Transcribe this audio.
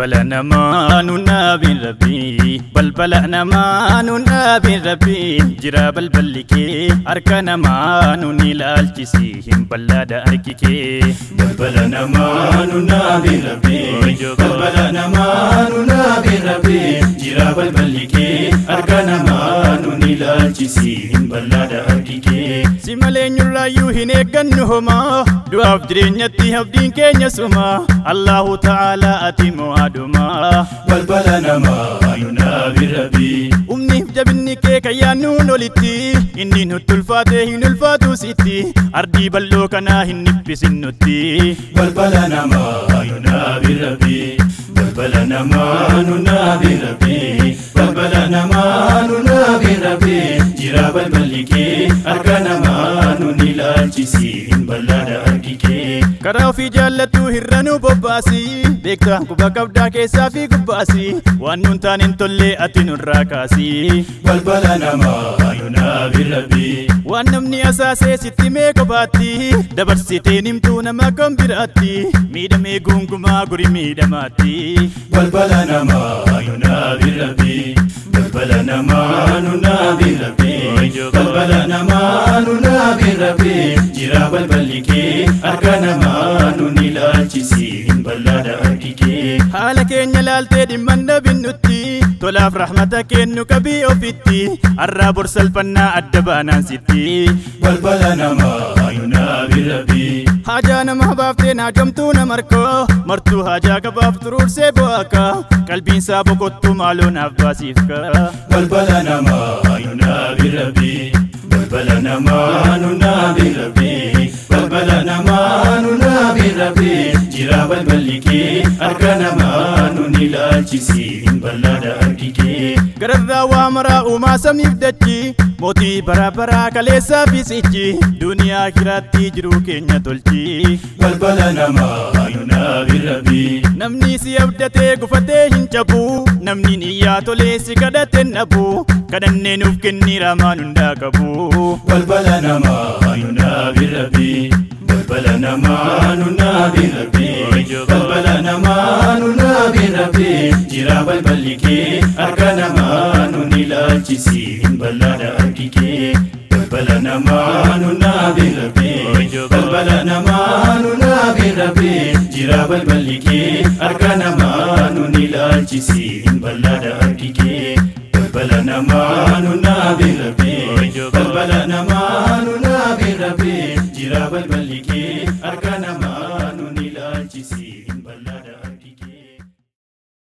Balbala namaa nuun dhaabin Rabbii, balbala namaa nuun dhaabin Rabbii, jira balballi kee harka namaa nuun ilaalchisi hin bal'aadha harki kee. Balbala namaa nuun dhaabin Rabbii, balbala namaa nuun dhaabin Rabbii, jira balballi kee harka namaa nuun ilaalchisi hin bal'aadha harki kee. Si malee eenyurraayyuu hin eeggannu homaa, du'aaf jireenyatti abdiin keenya suma, Allahu ta'ala ati mo'aduma. Balbala namaa nuun dhaabin Rabbii. Humniif jabinni kee kayyaa nuun olitti, inni nutti ulfaate hin ulfaatu sitti, ardii bal'oo kanaa hin dhiphisin nutti. Balbala namaa nuun dhaabin Rabbii. Balbala namaa nuun dhaabin Rabbii. Balbala namaa nuun dhaabin Rabbii. Jira balballi kee harka namaa nuun ilaalchisi hin bal'aadha harki kee. Karaa ofii jaallattu hirra nu bobbaasi, beektaa quba qabdaa keessaa fi gubbaasi, waan nuun taane hin tolle ati nurraa kaasi. Balbala namaa nuun dhaabin Rabbii. Waan namni asaasee sitti mee kophaatti, dabarsiteen himtuu nama kan biraatti, miidhamee gungumaa guri miidhamaatti. Balbala namaa nuun dhaabin Rabbii. Balbala namaa nuun dhaabin Rabbii. Balbala namaa nuun dhaabin Rabbii. Jira balballi kee harka namaa nuun ilaalchisi hin bal'aadha harki kee. Haala keenya laaltee dhimma hin dhabin nutti, tolaaf rahmata kennu qabii ofitti, har'aa bor salphannaa adda baanaan sitti. Balbala namaa nuun dhaabin Rabbii. Haajaa nama baaftee naajamtuu nama harkoo, martuu haajaa qabaaf xuruursee bu'aaka, qalbiinsaa boqottuu maaloo naaf baasiifka. Balbala namaa nuun dhaabin Rabbii. Balbala namaa nuun dhaabin Rabbii. Balbala namaa nuun dhaabin Rabbii. Jira balballi kee harka namaa nuun ilaalchisi hin bal'aadha harki kee. Gararraa waa maraa uumaa samiif dachi, mootii bara baraa kaleessaa fi sichi, duniyaa kiraatti jiruu keenya tolchi. Balbala namaa nuun dhaabin Rabbii. Namni si abdatee gufatee hin cabu, namni niyyaa tolee si kadhate hin dhabu, kadhannee nuuf kenni raamaan hundaa qabu. Balbala namaa nuun dhaabin Rabbii. Balbala namaa nuun dhaabin Rabbii. Balbala namaa nuun dhaabin Rabbii. Jira balballi kee harka namaa nuun ilaalchisi hin bal'aadha harki kee. Balbala namaa nuun dhaabin Rabbii. Balbala namaa nuun dhaabin Rabbii. Jira balballi kee harka namaa nuun ilaalchisi hin bal'aadha harki kee. Balbala namaa nuun dhaabin Rabbii. Balbala namaa.